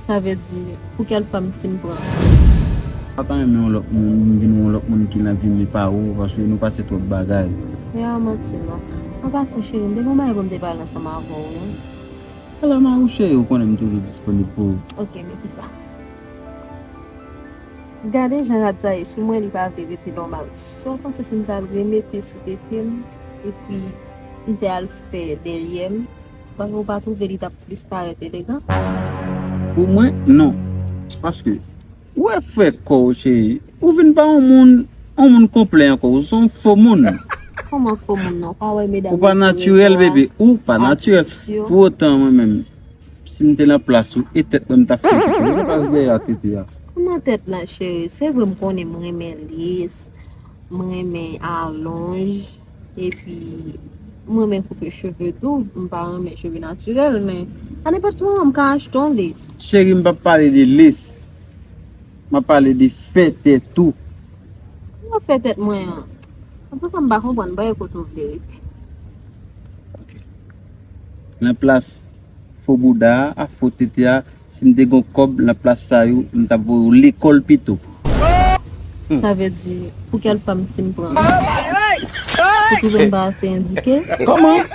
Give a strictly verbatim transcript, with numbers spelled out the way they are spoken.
Sa vle di, pou kèl fanm ti m pran? M pa ta renmen yon lòt moun, m vin yon lòt moun ki nan vi m, e pa ou, paske nou pase twòp bagay. E a manti non. An pasan, cheri, m te gen yon bagay pou m te pale ansanm avè w, wi. Ala, Marie cheri, ou konnen m toujou disponib pou ou. Ok, men kisa? Gade jan rad sa ye sou mwen, li pa vle rete nòmal. Sa w panse si m t al remete sou tete m, epi m te al fè dèyè m, ou pa, ou pa twouve li t ap plis parèt elegan? Pou mwen, non. Paske, ou wè frè kò w, cheri, ou vin pa yon moun, yon moun konplè ankò, ou se yon fo moun. Kòman fo moun non? Ou pa wè medam yo sou rezo a? Ou pa natirèl, bebe, ou pa natirèl. Atis yo. Pou otan, mwen menm, si m te nan plas ou, e tèt mwen m t ap fè pou ou. Mwen pas dèyè a tete a. Kòman tèt la, cheri? Se vre m konnen m renmen lis, m renmen alonj, epi m renmen koupe cheve tou. M pa renmen cheve natirèl, men a nenpòt moman m ka achte yon lis. Cheri, m p ap pale de lis. M ap pale de fè tèt ou. Kòman fè tèt mwen an? Antouka, m pa konprann, m pa wè kote w vle rive. Ok. Nan plas fo bouda a, fo tete a, si m te gon kòb nan plas sa yo, m t ap voye w lekòl pito. Sa vle di, pou kèl fanm ti m pran? Ou twouve m pa ase endike? Kòman?